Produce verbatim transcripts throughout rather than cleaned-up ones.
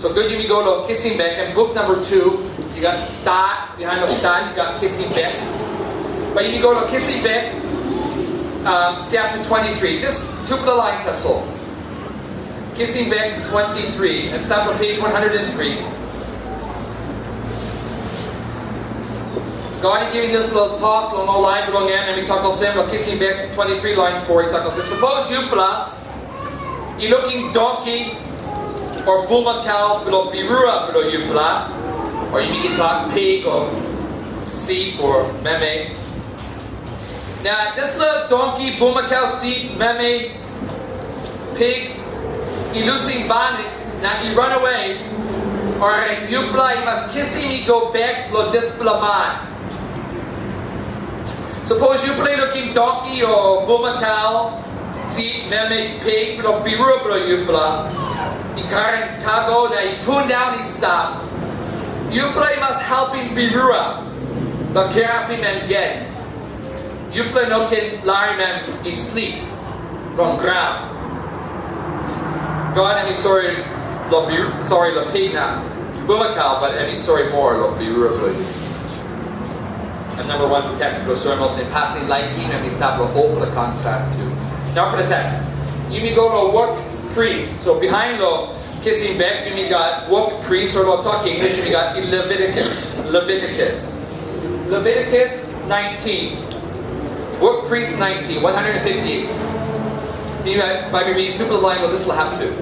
So gut, yumi go long Kisim Bek, em buk namba tu, yu gat stat, bihain long stat, yu gat Kisim Bek. Bai yumi go long Kisim Bek, um, chapter twenty-three, just tupela lain tasol. Kisim Bek twenty-three, em stap long page one hundred and three. God i givim dispela tok long ol lain bilong em, em i tok olsem, long Kisim Bek twenty-three, lain four, i tok olsem, sapos yupela i lukim donki o bulmakau bilong birua bilong yupela, o yumi ken tok pig o sip o meme. Na dispela donki, bulmakau, sip, meme, pig i lusim banis na i ranawe, orait yupela i mas kisim i go bek long dispela man. Sapos yupela i lukim donki o bulmakau, sip, meme, pik bilong birua bilong yupela i karim kago na i pundaun i stap, yupela i mas helpim birua na kirapim em gen. Yupela no ken larim em i slip long graun. God em i sori long birua, sori long pik na bulmakau, bat em i sori moa long birua bilong yu. Em namba wan teks bilong soim olsem pasin laikim em i stap long olpela kontrak tu. Narapela teks, yumi go long wok pris. So bihain long Kisim Bek, yumi gat wok pris, o long tok English, yumi gat Leviticus. Leviticus. Leviticus nineteen. Wok pris nineteen, one hundred fifty-eight. Yumi bai, bai mi reading tupela lain, o dispela hap tu.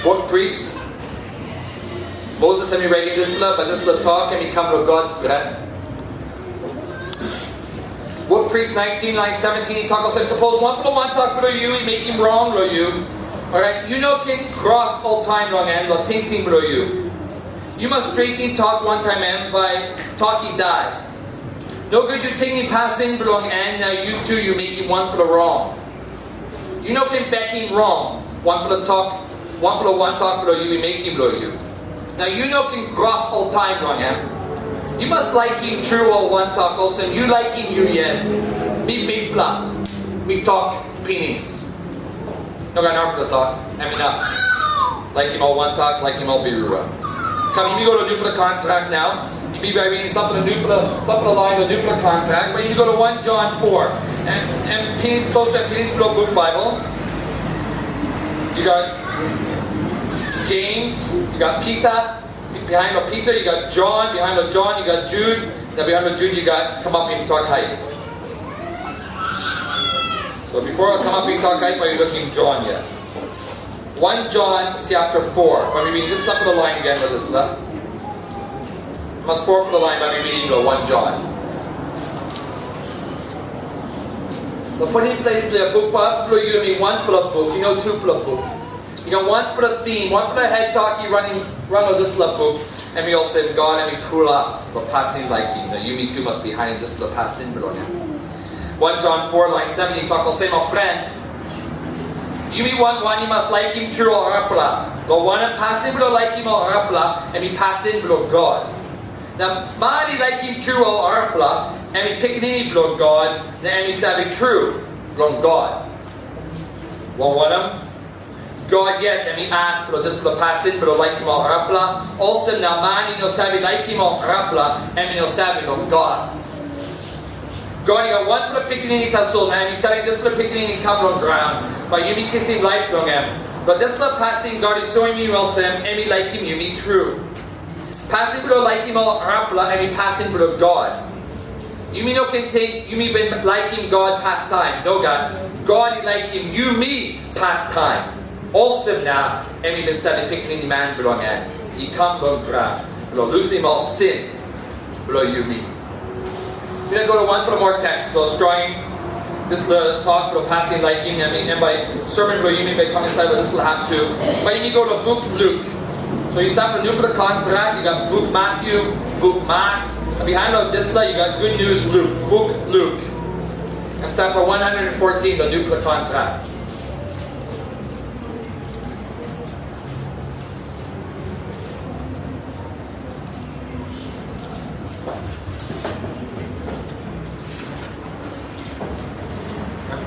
Wok pris. Moses em i redim dispela, bat dispela tok em i kam long God stret. Wok pris nineteen, lain seventeen, i tok olsem, sapos wanpela wantok bilong yu i mekim rong long yu, orait yu no ken kros oltaim long en long tingting bilong yu. Yu mas stretim tok wantaim em, bai tok i dai. Nogut yu tingim pasin bilong en, na yu tu yu mekim wanpela rong. Yu no ken bekim rong wanpela tok, wanpela wantok bilong yu i mekim long yu. Na yu no ken kros oltaim long em. Yu mas laikim tru ol wantok olsem yu laikim yu yet. Mi Bikpela, mi tok pinis. No gat narapela tok, em inap. Laikim ol wantok, laikim ol birua. Kam, yumi go long nupela kontrak nau. Yumi bai reading sampela nupela, sampela lain long nupela kontrak, bat yumi go long One John four. Em, em pinis, klostu em pinis bilong buk Baibel. Yu gat James, yu gat Pita, bihain long Pita yu gat John, bihain long John yu gat Jud, na bihain long Jud yu gat Kamapim Tok Hait. So bipo Kamapim Tok Hait, bai yu lukim John yet. One John chapter four. Bai mi reading dispela lain gen long dispela. Mas fourpela lain bai mi reading long One John. Long planti ples bilong buk, bat bilong yu em i wanpela buk, i no tupela buk. I gat wanpela tim, wanpela het tok i ranim, ran long dispela buk, em i olsem God em i pulap long pasin laikim, na yumi tu mas bihainim dispela pasin bilong em. One John four, lain seven, i tok olsem, ol pren, yumi wan wan i mas laikim tru ol arapela, long wanem, pasin bilong laikim ol arapela, em i pasin bilong God. Na man i laikim tru ol arapela, em i pikinini bilong God, na em i save tru long God. Long wanem, God yet em i as bilong dispela pasin bilong laikim ol arapela, olsem na man i no save laikim ol arapela, em i no save long God. God i gat wanpela pikinini tasol, na em i salim dispela pikinini i kam long graun, bai yumi kisim laip long em. Long dispela pasin God i soim yumi olsem, em i laikim yumi tru. Pasin bilong laikim ol arapela em i pasin bilong God. Yumi no ken ting yumi bin laikim God pastaim. Nogat. God i laikim yumi pastaim. Olsem na em i bin salim Pikinini Man bilong en i kam long graun bilong lusim ol sin bilong yumi. Mi na go long wanpela moa teks, so strongim dispela tok bilong pasin laikim, na mi, em bai sermon bilong yumi bai kam insait long dispela hap tu. Bai yumi go long buk Luk. So yu stap long nupela kontrak, yu gat buk Matyu, buk Mak, na bihain long dispela yu gat Gutnius Luk, buk Luk. Em stap long one hundred fourteen long nupela kontrak.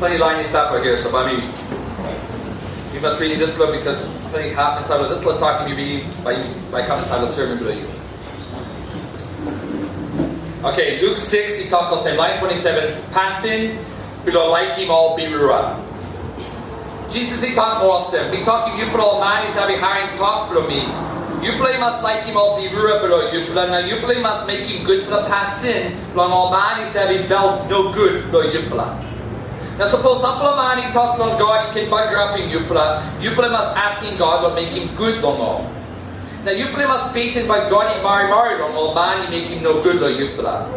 Planti lain i stap right here, so bai mi, mi mas ridim dispela, bikos planti hap insait long dispela tok mi ridim, bai, bai kam insait long sermon bilong yu. Okay, Luke six, i tok olsem, lain twenty-seven, pasin bilong laikim ol birua. Jisas i tok moa olsem, mi tokim yupela ol man i save harim tok bilong mi, yupela i mas laikim ol birua bilong yupela, na yupela i mas mekim gutpela pasin long ol man i save bel nogut long yupela. Na sapos sampela man i tok long God i ken bagarapim yupela, yupela i mas askim God long mekim gut long ol. Na yupela i mas beten, bai God i marimari long ol man i mekim nogut long yupela.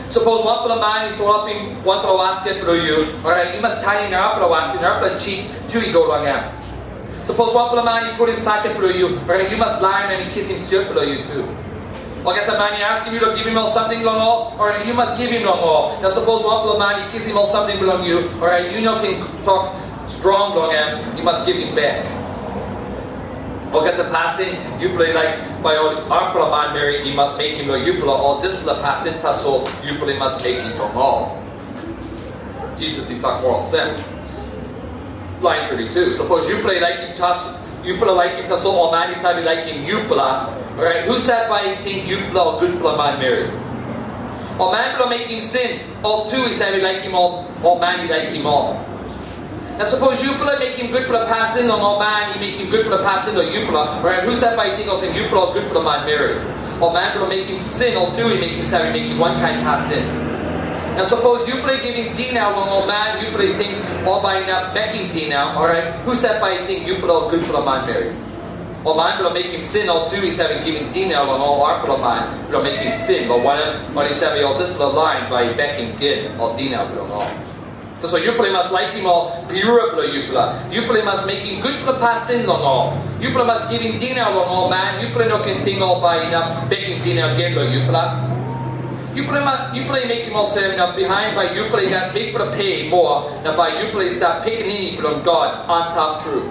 Sapos wanpela man i solapim wanpela wasket bilong yu, orait yu mas tanim narapela wasket, narapela sik tu i go long em. Sapos wanpela man i pulim saket bilong yu, orait yu mas larim em i kisim siot bilong yu tu. Olgeta man i askim yu long givim ol samting long ol, orait yu mas givim long ol. Na sapos wanpela man i kisim ol samting bilong yu, orait yu no ken tok strong long em, yu mas givim bek. Olgeta pasin yupela i laik bai ol arapela manmeri i mas mekim long yupela, ol dispela pasin tasol yupela i mas mekim long ol. Jisas i tok moa olsem. Lain thirty-two. Sapos yupela i laikim tas, yupela laikim tasol ol man i save laikim yupela, orait husat bai i ting yupela ol gutpela manmeri? Ol man bilong mekim sin, ol tu i save laikim ol, ol man i laikim ol. Na sapos yupela mekim gutpela pasin long ol man i mekim gutpela pasin long yupela, orait husat bai i ting olsem yupela ol gutpela manmeri? Ol man bilong mekim sin, ol tu i mekim, save mekim wankain pasin. Na sapos yupela i givim dinau long ol man yupela i ting ol bai inap mekim dinau, orait husat bai i ting yupela ol gutpela manmeri? Ol man bilong mekim sin, ol tu i save givim dinau long ol arapela man bilong mekim sin, long wanem, ol i save ol dispela lain bai i bekim gen ol dinau bilong ol. Tasol yupela i mas laikim ol birua bilong yupela. Yupela i mas mekim gutpela pasin long ol. Yupela i mas givim dinau long ol man. Yupela i no ken ting ol bai inap bekim dinau gen long yupela. Yupela i ma-, yupela i mekim olsem, na bihain bai yupela i gat bikpela pe moa, na bai yupela i stap pikinini bilong God antap tru.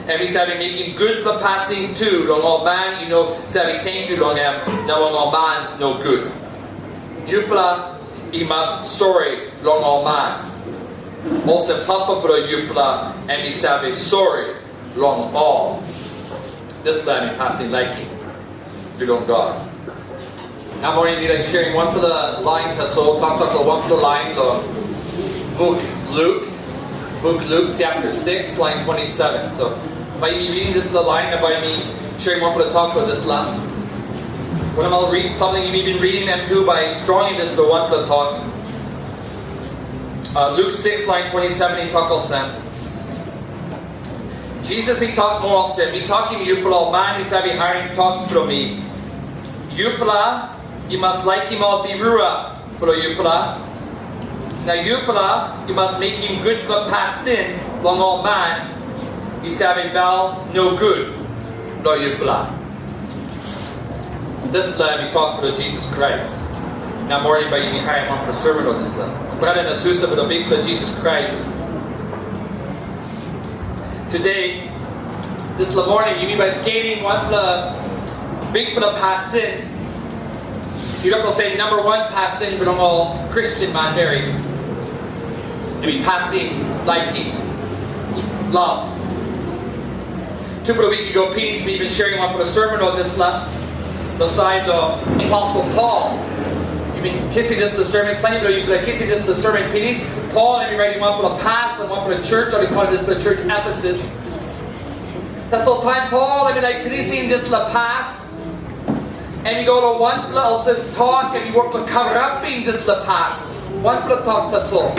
Em i save mekim gutpela pasin tu long ol man i no save tenkyu long em, na long ol man nogut. Yupela i mas sori long ol man, olsem Papa bilong yupela em i save sori long ol. Dispela em i pasin laikim bilong God. Nau moning mi laik sharing wanpela lain tasol, toktok long wanpela lain long buk Luk, buk Luk chapter six, lain twenty-seven. So, bai mi ridim dispela lain, na bai mi sharing wanpela tok long dispela. Wanem ol rit, samting yumi bin ridim em tu, bai strongim dispela wanpela tok. Uh, Luk six, lain twenty-seven, i tok olsem. Jisas i tok moa olsem, mi tokim yupela ol man i save harim tok bilong mi, yupela i mas laikim ol birua bilong yupela, na yupela i mas mekim gutpela pasin long ol man i save bel nogut long yupela. Dispela em i tok bilong Jisas Krais. Nau moning bai yumi harim wanpela sermon long dispela. Brata na susa bilong Bikpela Jisas Krais, today, dispela moning, yumi bai skelim wanpela bikpela pasin. Yu laik long sem namba wan pasin bilong ol Kristen manmeri, em i pasin laikim, love. Tupela wik i go pinis, mi bin sharing wanpela sermon long dispela, long sait long Aposel Pol. Yu bin kisim dispela sermon, planti bilong yupela kisim dispela sermon pinis. Pol em i raitim wanpela pas long wanpela church, ol i kolim dispela church Efesus. Tasol taim Pol em i laik pinisim dispela pas, em i go long wanpela olsem tok, em i wok long kavarapim dispela pas. Wanpela tok tasol.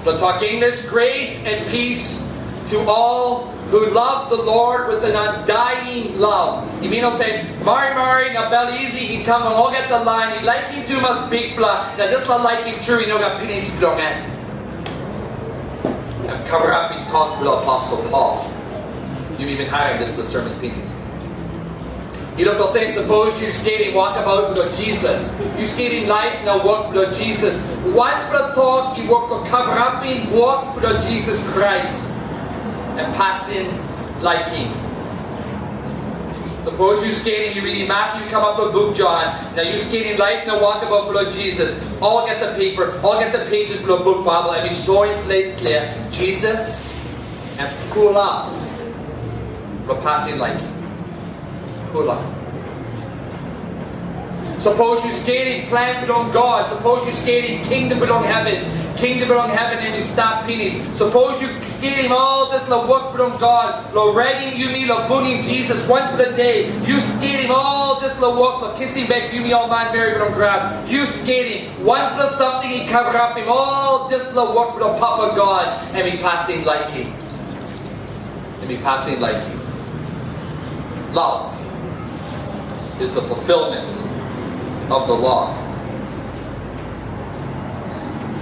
Long tok English, grace and peace to all who love the Lord with an undying love. I mean, olsem, marimari na bel isi i kam long olgeta lain i laikim tumas Bikpela, na dispela laikim tru i no gat pinis bilong en. Em kavarapim tok bilong Aposel Pol. Yumi bin harim dispela sermon pinis. Yu lukim olsem, sapos yu skelim wokabaut bilong Jisas, yu skelim laip na wok bilong Jisas, wanpela tok i wok long kavarapim wok bilong Jisas Krais, em pasin laikim. So Sapos yu skelim, yu ridim Matyu, yu kamap long buk Jon, na yu skelim laip na wokabaut bilong Jisas, olgeta pepa, olgeta pejes bilong buk Baibel, em i soim ples klia, Jisas em pulap long pasin laikim. Pulap. Sapos yu skelim plen bilong God, sapos yu skelim kingdom bilong heven, kingdom bilong heven em i stap pinis. Sapos yu skelim ol dispela wok bilong God, long redim yumi, long bungim Jisas wanpela de, yu skelim ol dispela wok, long kisim bek yumi ol manmeri bilong graun. Yu skelim, wanpela samting i karamapim ol dispela wok bilong Papa God, em i pasin laikim. Em i pasin laikim. Love is the fulfillment of the law.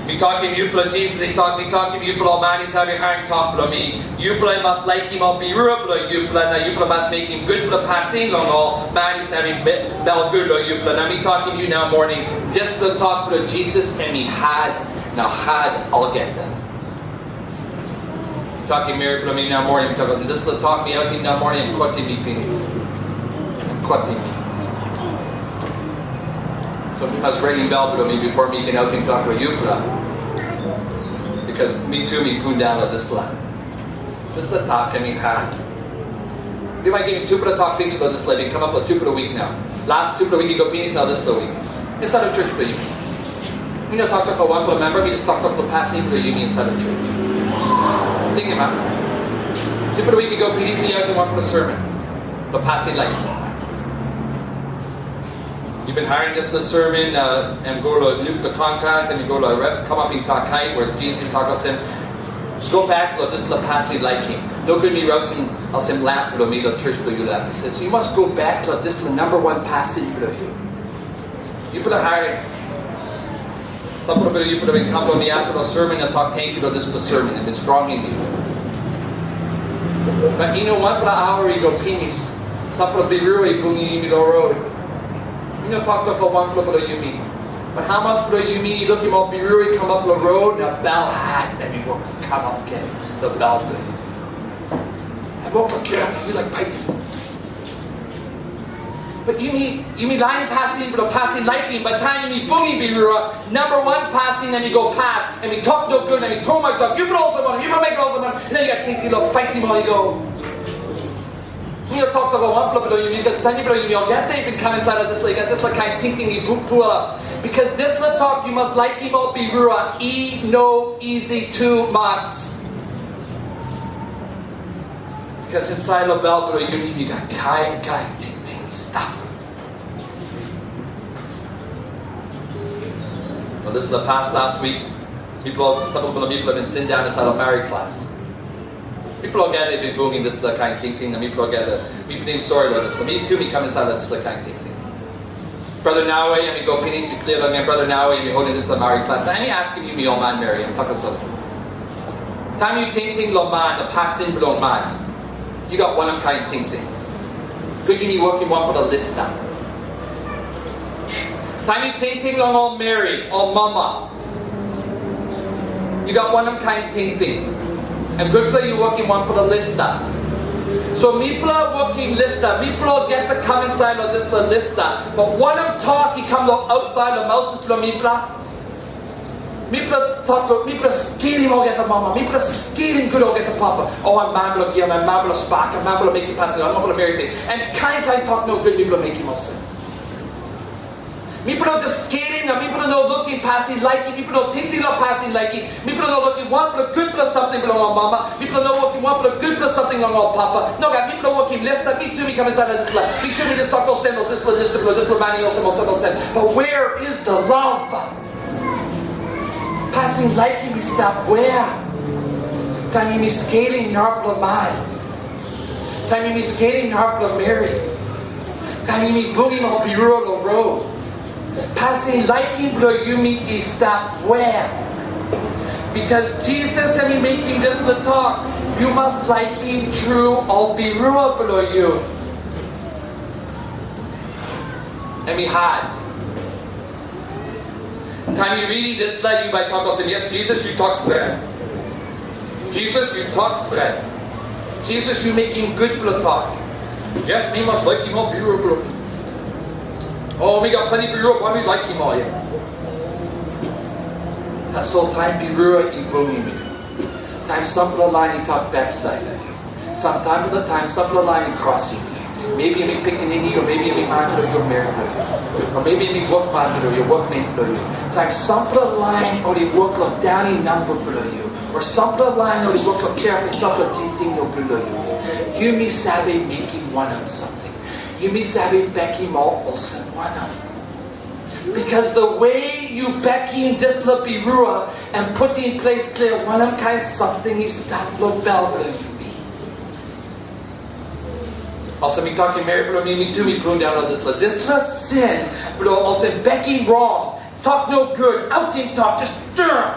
Mi tokim yupela, Jisas i tok, mi tokim yupela, ol man i save harim tok bilong mi, yupela i mas laikim ol birua bilong yupela, na yupela mas mekim gutpela pasin long ol man i save be-, belgut long yupela. Na mi tokim yu nau moning, dispela tok bilong Jisas em i hat, na hat olgeta. Tokim meri bilong mi nau moning, tok olsem, dispela tok mi autim nau moning, em kotim mi pinis. Em kotim mi. So mi mas ringim bel bilong mi bipo mi ken autim tok long yupela. Bikos mi tu mi pundaun long dispela. Dispela tok em i hat. Mi bai givim tupela tok ples long dispela, i kamap long tupela wik nau. Las tupela wik i go pinis, nau dispela wik. Insait long church bilong yumi. Mi no toktok long wanpela memba, mi jas toktok long pasin bilong yumi insait long church. Tingim ap. Tupela wik i go pinis, mi autim wanpela sermon long pasin laikim. Yu bin harim dispela sermon, uh, em go long Luk the Conqueror, em i go long rep, kamap i tok hait, where Jisas i tok olsem, go bek long dispela pasin laikim. Nogut mi rausim olsem lamp bilong mi long church bilong yu long Efesus. Yu mas go bek long dispela namba wan pasin bilong yu. Yupela harim. Sampela bilong yupela bin kam long mi afta long sermon na tok tenkyu long dispela sermon, em bin strongim yu. Bat i no wanpela aua i go pinis, sampela birua i bungim yumi long rot. Mi no toktok long wanpela bilong yumi. Bat hamas bilong yumi i lukim ol birua i kamap long rot na belhat em i wok i kamap gen long bel bilong yumi? Em wok long kirap, yu laik paitim. Bat yumi, yumi lain pasin bilong pasin laikim, bat taim yumi bungim birua, namba wan pasin em i go pas, em i tok nogut, em i tromoi tok, yupela olsem wanem, yupela mekim olsem wanem, na yu gat tingting long paitim ol i go. Mi no toktok long wanpela bilong yumi, bikos planti bilong yumi olgeta i bin kam insait long dispela, i gat dispela kain tingting i pu-, pulap. Bikos dispela tok yu mas laikim ol birua, i no isi tumas. Bikos insait long bel bilong yumi, yumi gat kain kain tingting i stap. Well, dispela pas last week, mipela, sampela bilong mipela bin sindaun insait long marit klas. Mipela olgeta i bin bungim dispela kain tingting, na mipela olgeta, mi pilim sori long dispela. Mi tu mi kam insait long dispela kain tingting. Brata Nawe, em i go pinis, yu klia long em, Brata Nawe, em i holim dispela marit klas. Na em i askim yumi ol manmeri, em tok olsem, taim yu tingting long man, na pasin bilong man, yu gat wanem kain tingting? Yu givim mi wokim wanpela lista. Taim yu tingting long ol meri, ol mama, yu gat wanem kain tingting? Em gutpela yu wokim wanpela lista. So mipela wokim lista, mipela olgeta kam insait long dispela lista. Bat wanem tok i kam long ausait long maus bilong mipela? Mipela tok, mipela skelim olgeta mama, mipela skelim gut olgeta papa. O, em man bilong giaman, em man bilong spak, em man bilong mekim pasin, em man bilong meri pes. Em kain kain tok nogut mipela mekim olsem. Mipela jas skelim, na mipela no lukim pasin laikim, mipela no tingting long pasin laikim, mipela no lukim wanpela gutpela samting bilong ol mama, mipela no wokim wanpela gutpela samting long ol papa. Nogat, mipela wokim lista, mi tu mi kam insait long dispela, mi tu mi jas tok olsem, o dispela, dispela, dispela man i olsem, olsem, olsem. But where is the love? Pasin laikim i stap wea? Taim yumi skelim narapela man, taim yumi skelim narapela meri, taim yumi bungim ol birua long rot, pasin laikim bilong yumi i stap wea? Bikos Jisas em i mekim dispela tok, yu mas laikim tru ol birua bilong yu. Em i hat. Taim yu ridim dispela, yu bai tok olsem, yes, Jisas, yu tok stret. Jisas, yu tok stret. Jisas, yu mekim gutpela tok. Yes, mi mas laikim ol birua bilong mi. O, mi gat planti birua, bai mi laikim ol, ya. Tasol taim birua i bungim mi, taim sampela lain i tok baksait long yu, samtaim na taim sampela lain i krosim yu, maybe em i pikinini, o maybe em i man bilong yu, meri bilong yu, o maybe em i wokman bilong yu, wokmeri bilong yu, taim sampela lain ol i wok long daunim namba bilong yu, o sampela lain ol i wok long kirapim sampela tingting nogut long yu, yumi save mekim wanem samting? Yumi save bekim ol olsem wanem? Because the way yu bekim dispela birua em putim ples klia wanem kain samting i stap long bel bilong yumi. Olsem mi tokim meri bilong mi, mi tu mi pundaun long dispela. Dispela sin bilong olsem bekim rong, tok nogut, autim tok, just stir.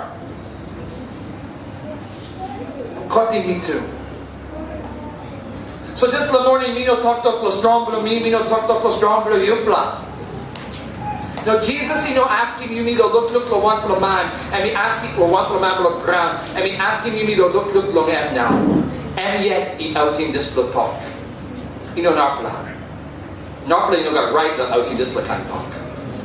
Kotim mi tu. So dispela moning mi no toktok long strong bilong mi, mi no toktok long strong bilong yupela. No, Jisas i no askim yumi long lukluk long wanpela man, em i askim, o wanpela man bilong graun, em i askim yumi long lukluk long em nau. Em yet i autim dispela tok. I no narapela. Narapela i no gat rait long autim dispela kain tok.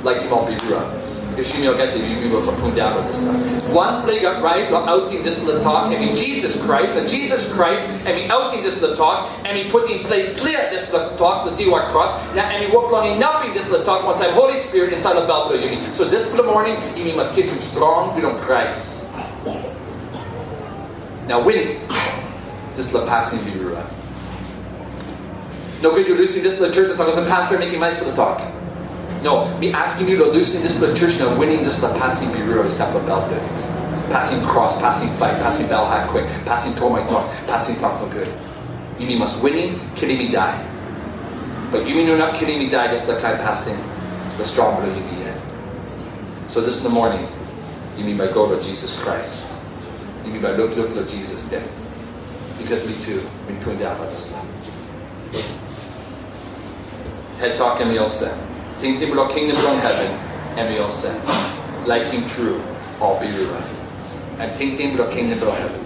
Laikim ol birua. Because yumi olgeta yumi wok long pundaun long dispela. Wanpela i gat rait long autim dispela tok, em i Jisas Krais. Na Jisas Krais, em i autim dispela tok, em i putim ples klia dispela tok long diwai kros. Na em i wok long inapim dispela tok wantaim Holi Spirit insait long bel bilong yumi. So dispela moning, yumi mas kisim strong bilong Krais. Na winim dispela pasin birua. Nogut yu lusim dispela church na tok olsem, "Pastor, mekim naispela tok." No, mi askim yu long lusim dispela church na winim dispela pasin birua i stap long bel bilong yumi. Pasin kros, pasin pait, pasin belhat kwik, pasin tromoi tok, pasin tok nogut. Yumi mas winim, kilim i dai. But yumi no inap kilim i dai dispela kain pasin long strong bilong yumi yet. So dispela moning, yumi bai go long Jisas Krais. Yumi bai lukluk long Jisas gen. Because mi tu, mi pundaun long dispela. Het tok em i olsem. Tingting bilong kingdom bilong heven, em i olsem. Laikim tru ol birua. Em tingting bilong kingdom bilong heven.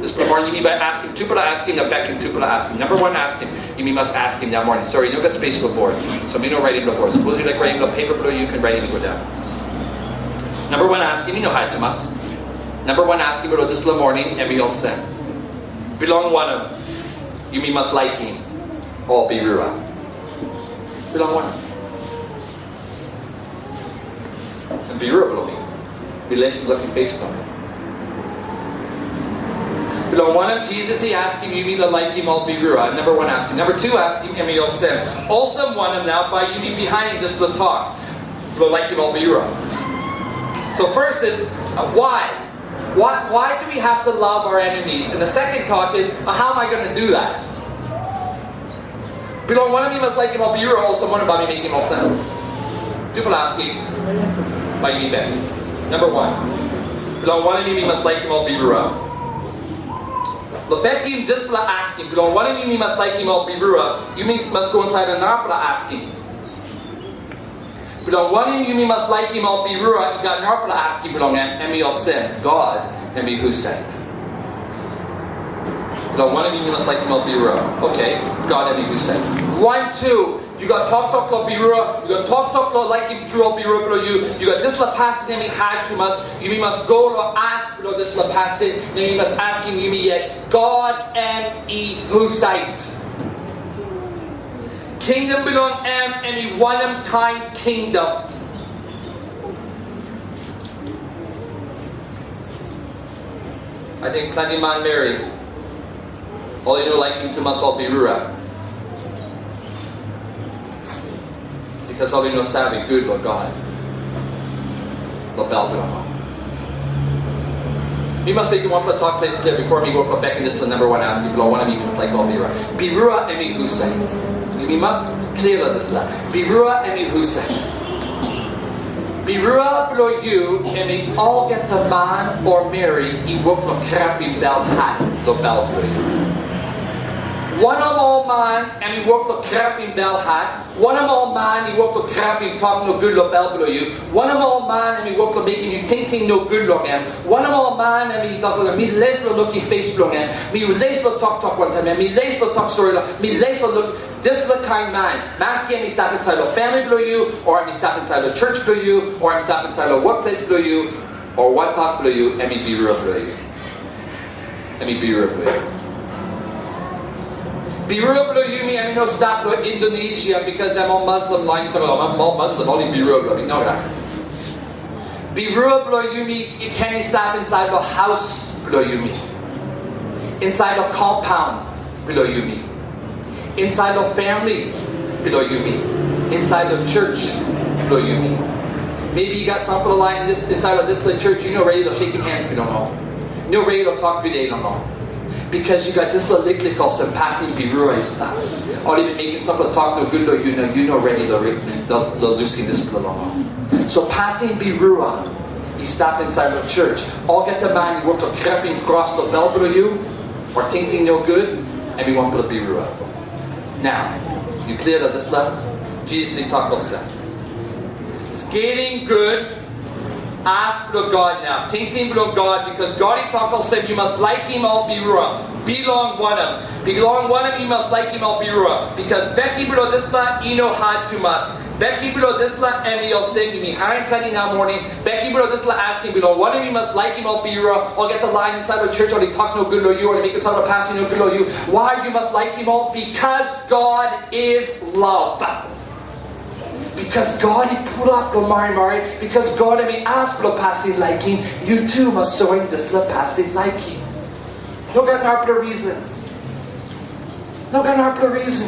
Dispela moning yumi bai askim, tupela askim, na bekim tupela askim. Namba wan askim, yumi mas askim nau moning. Sori, no gat space long bord. So mi no raitim long bord. Sapos yu laik raitim long pepa bilong yu, yu ken raitim i go daun. Namba wan askim, i no hat tumas. Namba wan askim bilong dispela moning, em i olsem. Bilong wanem, yumi mas laikim ol birua. Bilong wanem? Em birua bilong mi. Mi les bilong mi Facebook. Bilong wanem Jisas i askim yumi long laikim ol birua? Namba wan askim. Namba tu askim, em i olsem. Olsem wanem nau bai yumi bihainim dispela tok bilong laikim ol birua? So first is, uh, why? Why, why do we have to love our enemies? And the second thought is, "But how am I going to do that?" Bilong wanem mi mas laikim ol birua, olsem wanem bai mi mekim olsem? Tupela askim, bai mi bek. Number one, bilong wanem mi mas laikim ol birua? Lo bekim dispela askim, bilong wanem mi mas laikim ol birua, yumi mas go insait long narapela askim. Bilong wanem yumi mas laikim ol birua i gat narapela askim bilong em, em i olsem, God, em i husat? Bilong wanem yumi mas laikim ol birua? Oke, God, em i husat? Wan, tu, yu gat toktok lo birua, yu gat toktok lo laikim tru ol birua bilong yu, yu gat dispela pasin em i hat tumas, yumi mas go lo as bilong dispela pasin, na yumi mas askim yumi yet, God, em i husat? Kingdom bilong em, em i wanem kain kingdom? Ating planti manmeri ol i no laikim tumas ol birua. Because ol i no save gut long God. Long bel bilong ol. Mi mas mekim wanpela tok ples klia bipo mi go bek long dispela namba wan askim bilong wanem mi mas laikim ol birua. Birua em i husat? Mi mas klia long dispela. Birua em i husat? Birua bilong yu em i olgeta man o meri i wok long kirapim belhat long bel bilong yu. Wanem ol man em i wok long kirapim belhat? Wanem ol man i wok long kirapim tok nogut long bel bilong yu? Wanem ol man em i wok long mekim yu tingting nogut long em? Wanem ol man em i tok long mi les long lukim pes bilong em, mi les long toktok wantaim em, mi les long tok sori long, mi les long luk, Dispela kain man, maski em i stap insait long famili bilong yu, o em i stap insait long church bilong yu, o em i stap insait long wokples bilong yu, o wantok bilong yu, em i birua bilong yu. Em i birua bilong yu. Birua bilong yumi em i no stap long Indonesia, bikos em ol Muslim lain tok, ol Muslim ol i birua bilong mi. No, right? Birua bilong yumi i ken i stap insait long haus bilong yumi, insait long compound bilong yumi, insait long famili bilong yumi, insait long church bilong yumi. Maybe yu gat sampela lain insait long dispela church, yu no redi long shaking hands bilong ol. Yu no redi long tok gude long ol. Bikos yu gat dispela liklik olsem pasin birua i stap. Ol i bin mekim sampela tok nogut long yu, na yu no redi long lusim dispela long ol. So pasin birua i stap insait long church. Olgeta man i wok long kirapim kros long bel bilong yu, o tingting nogut, em i wanpela birua. Nau, yu klia long dispela? Jisas i tok olsem, it's getting good. As bilong God nau, tingting bilong God, bikos God i tok olsem, yu mas laikim ol birua. Bilong wanem? Bilong wanem yu mas laikim ol birua? Bikos bekim bilong dispela i no hat tumas. Bekim bilong dispela em i olsem, yumi harim planti nau moning. Bekim bilong dispela askim, bilong wanem yu mas laikim ol birua? Olgeta lain insait long church ol i tok nogut long yu, ol i mekim sampela pasin nogut long yu. Wai yu mas laikim ol? Bikos God is love. Bikos God i pulap long marimari, bikos God em i as bilong pasin laikim, yu tu mas soim dispela pasin laikim. No gat narapela reason. No gat narapela reason.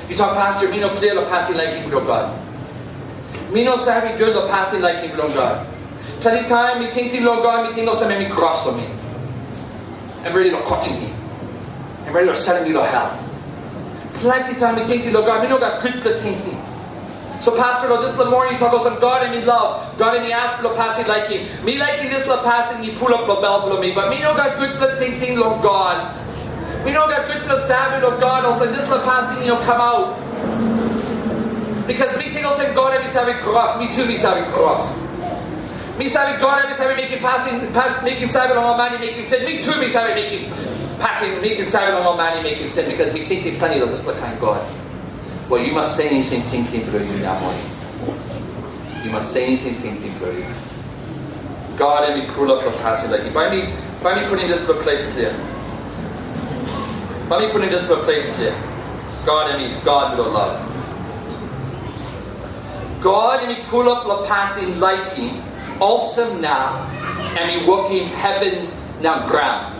Yu tok, Pastor, mi no klia long pasin laikim bilong God. Mi no save gut long pasin laikim bilong God. Planti taim mi tingting long God, mi ting olsem em i kros long mi. Em redi long kotim mi. Em redi long salim mi long hel. Planti taim mi tingting long God, mi no gat gutpela tingting. So, Pastor, long dispela moning yu tok olsem, God em i love, God em i as bilong pasin laikim. Mi laikim dispela pasin i pulap long bel bilong mi, but mi no gat gutpela tingting long God. Mi no gat gutpela save long God, olsem dispela pasin i no kamap. Bikos mi ting olsem, God em i save kros, mi tu mi save kros. Mi save, God em i save mekim pasin, pas, mekim save long ol man i mekim sin. Mi tu mi save mekim pasin, mekim save long ol man i mekim sin, bikos mi tingting planti long dispela kain God. Wel, yu mas senisim tingting bilong yu nau moning. Yu mas senisim tingting bilong yu. God em i pulap long pasin laikim. Bai mi, bai mi putim dispela ples klia. Bai mi putim dispela ples klia. God em i God bilong love. God em i pulap long pasin laikim, olsem na em i wokim heven na graun.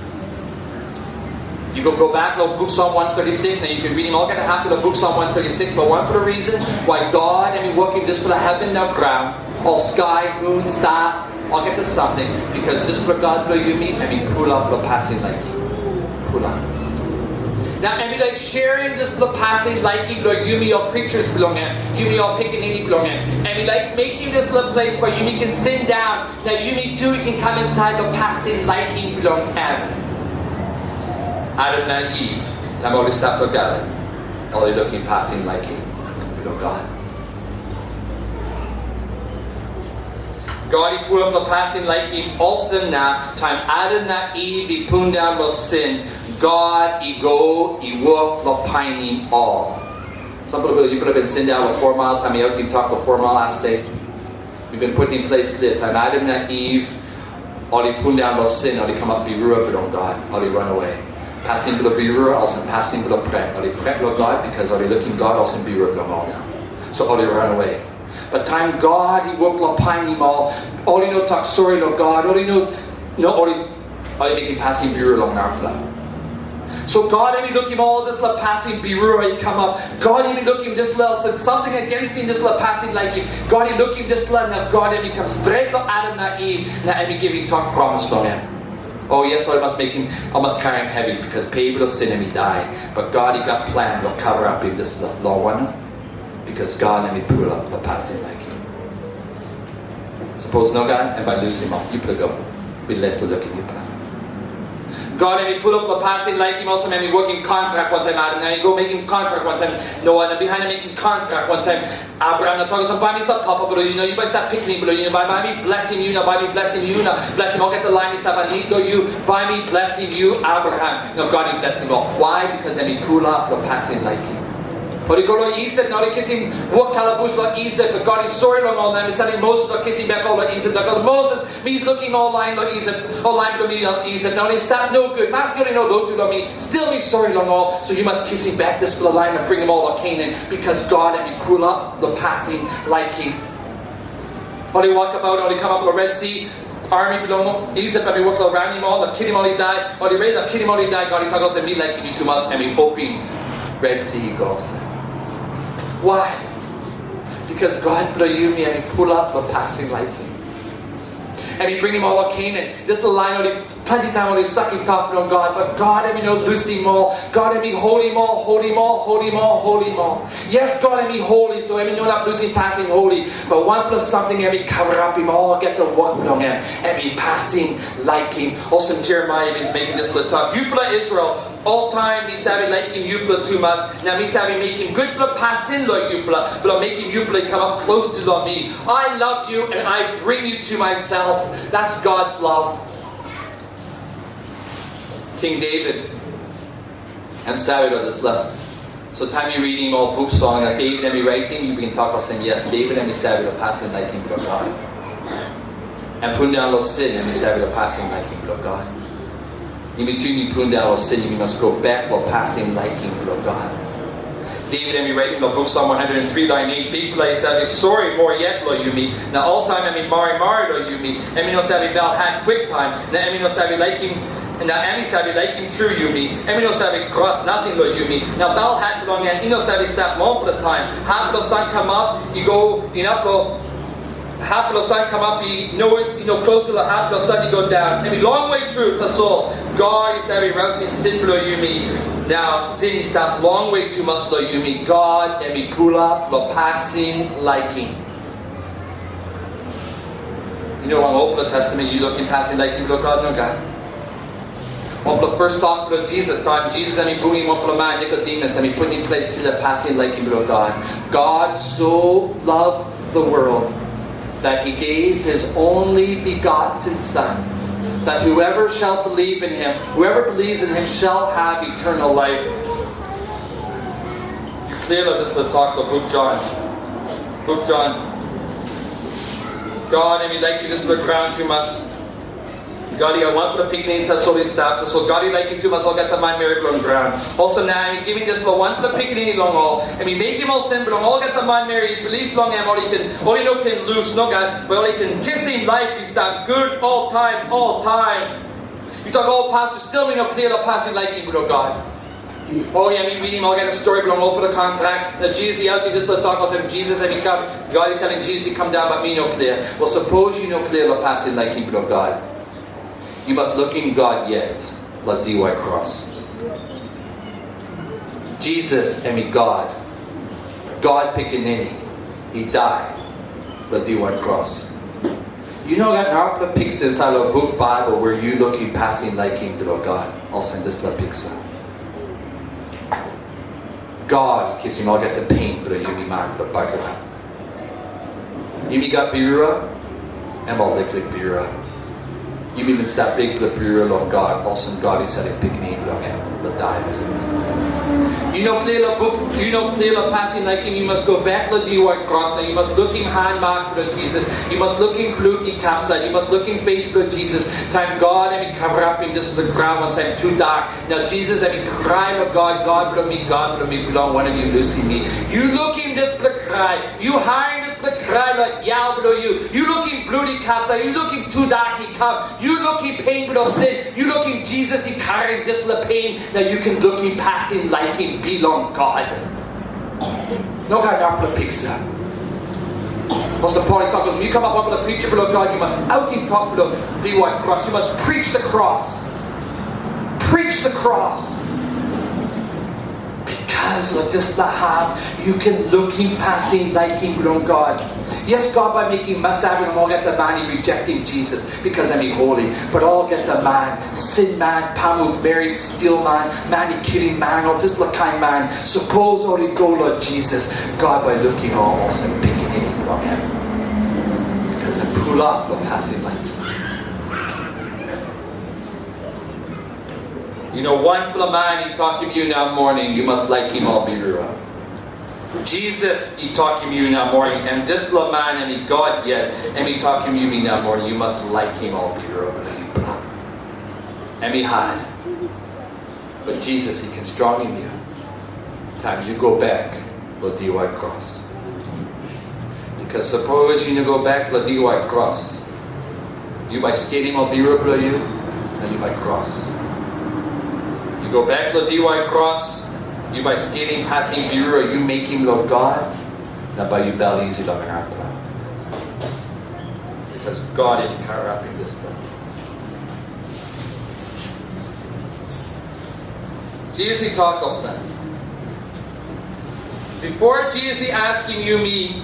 Yu go, go bek long buk Psalm one thirty-six, na yu ken ritim olgeta hap long buk Psalm one thirty-six, but wanpela reason why God em i wokim dispela heven na graun, ol skai, mun, stars, olgeta samting, bikos dispela God bilong yumi, em i pulap long pasin laikim. Pulap. Na em i laik sharing dispela pasin laikim long yumi ol creatures bilong em, yumi ol pikinini bilong em. Em i laik mekim dispela ples bai yumi ken sindaun, na yumi tu i ken kam insait long pasin laikim bilong em. Adam na Iv, taim ol i stap long gaden, ol i lukim pasin laikim bilong God. God i pulap long pasin laikim, olsem na taim Adam na Iv i pundaun long sin, God i go i wok long painim ol. Sampela bilong yupela bin sindaun long Four Mile, taim mi autim tok long Four Mile last day. Mi bin putim ples klia, taim Adam na Iv ol i pundaun long sin, ol i kamap birua bilong God, ol i ranawe. Pasin bilong birua, olsem pasin bilong pret. Ol i pret long God, bikos ol i lukim God olsem birua bilong ol nau. So ol i ranawe. But taim God i wok long painim ol, ol i no tok sori long God, ol i no, no, ol i, ol i mekim pasin birua long narapela. So God em i lukim ol dispela pasin birua i kamap. God em i lukim dispela olsem samting against him, dispela pasin laikim. God i lukim dispela, na God em i kam stret long Adam na Iv, na em i givim tok promis long em. O yes, ol i mas mekim, ol i mas karim hevi, bikos pe bilong sin em i dai. But God i gat plan long karamapim dispela. Long wanem? Bikos God em i pulap long pasin laikim. Sapos nogat, em bai lusim ol. Yupela go. Bin les long lukim yupela. God em i pulap long pasin laikim, olsem em i wokim kontrak wantaim Adam, na em i go mekim kontrak wantaim Noa, na bihain em mekim kontrak wantaim Abraham, na tok olsem, bai mi stap papa bilong yu, na yu bai stap pikinini bilong yu, na bai, bai mi blesim yu, na bai mi blesim yu, na blesim olgeta lain i stap aninit long yu, bai mi blesim yu, Abraham. Na God i blesim ol. Wai? Bikos em i pulap long pasin laikim. Ol i go long Isip, na ol i kisim wok kalabus long Isip, na God i sori long ol, na em i salim Moses long kisim bek ol long Isip. Na God, Moses, mi lukim ol lain long Isip, ol lain bilong mi long Isip. Na ol i stap nogut. Maski ol i no lotu long mi, stil mi sori long ol. So yu mas kisim bek dispela lain na bringim ol long Kenan, bikos God em i pulap long pasin laikim. Ol i wokabaut, ol i kamap long Red Si. Army bilong Isip em i wok long ranim ol, na kilim ol i dai. Ol i redi long kilim ol i dai. God i tok olsem, "Mi laikim yu tumas," em i opim Red Si i go olsem. Why? Bikos God bilong yumi em i pulap long pasin laikim. Em i bringim ol long Kenan. Dispela lain ol i planti taim ol i sakim tok bilong God, but God em i no lusim ol. God em i holim ol, holim ol, holim ol, holim ol. Yes, God em i holi, so em i no inap lusim pasin holi. But wanpela samting em i kavarapim olgeta wok bilong em, em i pasin laikim. Olsem Jeremaia i bin mekim dispela tok, "Yupela Israel, oltaim mi save laikim yupela tumas, na mi save mekim gutpela pasin long yupela, bilong mekim yupela i kamap klostu long mi. I love you and I bring you to myself." That's God's love. King David, em save long dispela. So taim yu ritim ol buk song na David em i raitim, yu bin tok olsem, "Yes, David em i save long pasin laikim bilong God. Em pundaun long sin, em i save long pasin laikim bilong God." Yumi tu yumi pundaun long sin, yumi mas go bek long pasin laikim bilong God. David em i raitim long buk Psalm one hundred three, lain eight, "Bikpela i save sori moa yet long yumi, na oltaim em i marimari long yumi. Em i no save belhat kwiktaim, na em i no save laikim, na em i save laikim tru yumi. Em i no save kros nating long yumi. Na belhat bilong en i no save stap longpela taim. Hap bilong san kamap i go inap long hap bilong san kamap i no, i no klostu long hap bilong san i go daun. Em i longwe tru, tasol God i save rausim sin bilong yumi. Nau sin i stap longwe tumas long yumi. God em i pulap long pasin laikim." Yu no, long Olpela Testamen yu lukim pasin laikim bilong God, nogat. Wanpela first tok bilong Jisas, taim Jisas em i bungim wanpela man, Nikodemus, em i putim ples klia pasin laikim bilong God. "God so loved the world that he gave his only begotten Son, that whoever shall believe in him, whoever believes in him shall have eternal life." Yu klia long dispela tok long buk Jon. Buk Jon. God em i laikim dispela graun tumas. God i gat wanpela pikinini tasol i stap, tasol God i laikim tumas olgeta manmeri bilong graun. Olsem na em i givim dispela wanpela pikinini long ol. Em i mekim olsem bilong olgeta manmeri i bilip long em, ol i ken, ol i no ken lus, nogat, bai ol i ken kisim laip i stap gut oltaim, oltaim. Yu tok, "O, Pasto, stil mi no klia long pasin laikim bilong God." O ya, mi ritim olgeta stori bilong Olpela Kontrak, na Jisas i autim dispela tok olsem, Jisas em i kam, God i salim Jisas i kam daun, bat mi no klia. Wel, sapos yu no klia long pasin laikim bilong God, yu mas lukim God yet long diwai kros. Jisas em i God, God Pikinini, i dai long diwai kros. Yu no gat narapela piksa insait long buk Baibel we yu lukim pasin laikim bilong God olsem dispela piksa. God i kisim olgeta pen bilong yumi man bilong bagarap. Yumi gat birua, em ol liklik birua. Yumi bin stap bikpela birua long God, olsem God i salim Pikinini bilong em long dai long yumi. Yu no klia long buk, yu no klia long pasin laikim, yu mas go bek long diwai kros, na yu mas lukim han mak bilong Jisas. Yu mas lukim blut i kapsait, yu mas lukim pes bilong Jisas. Taim God em i kavarapim dispela graun wantaim tudak, na Jisas em i krai long God, God bilong mi, God bilong mi, bilong wanem yu lusim mi? Yu lukim dispela krai, yu harim dispela krai long yau bilong yu. Yu lukim blut i kapsait, yu lukim tudak i kam, yu lukim pen bilong sin, yu lukim Jisas i karim dispela pen, na yu ken lukim pasin laikim bilong God. Nogat narapela piksa. Apostle Paul i tok olsem, yu kamap wanpela preacher bilong God, yu mas autim tok bilong diwai kros. Yu mas preach the cross. Preach the cross. Because long dispela hap, yu ken lukim pasin laikim bilong God. Yes, God bai mekim save long olgeta man i rejectim Jisas, because em i holy. But olgeta man, sin man, pamuk meri, stil man, man i kilim man, ol dispela kain man, sapos ol i go long Jisas, God bai lukim ol olsem pikinini bilong em. Because em pulap long pasin laikim. Yu no, wanpela man i tokim yu nau moning, yu mas laikim ol birua. Jisas i tokim yu nau moning, em dispela man em i God yet, em i tokim yumi nau moning, yu mas laikim ol birua bilong yu. Em i hat. But Jisas i ken strongim yu taim yu go bek long diwai kros. Because sapos yu no go bek long diwai kros, yu bai skelim ol birua bilong yu, na yu bai kros. Yu go bek long diwai kros, yu bai skelim pasin birua yu mekim long God, na bai yu bel isi long narapela. Because God i karapim dispela. Jisas i tok olsem, bipo Jisas i askim yumi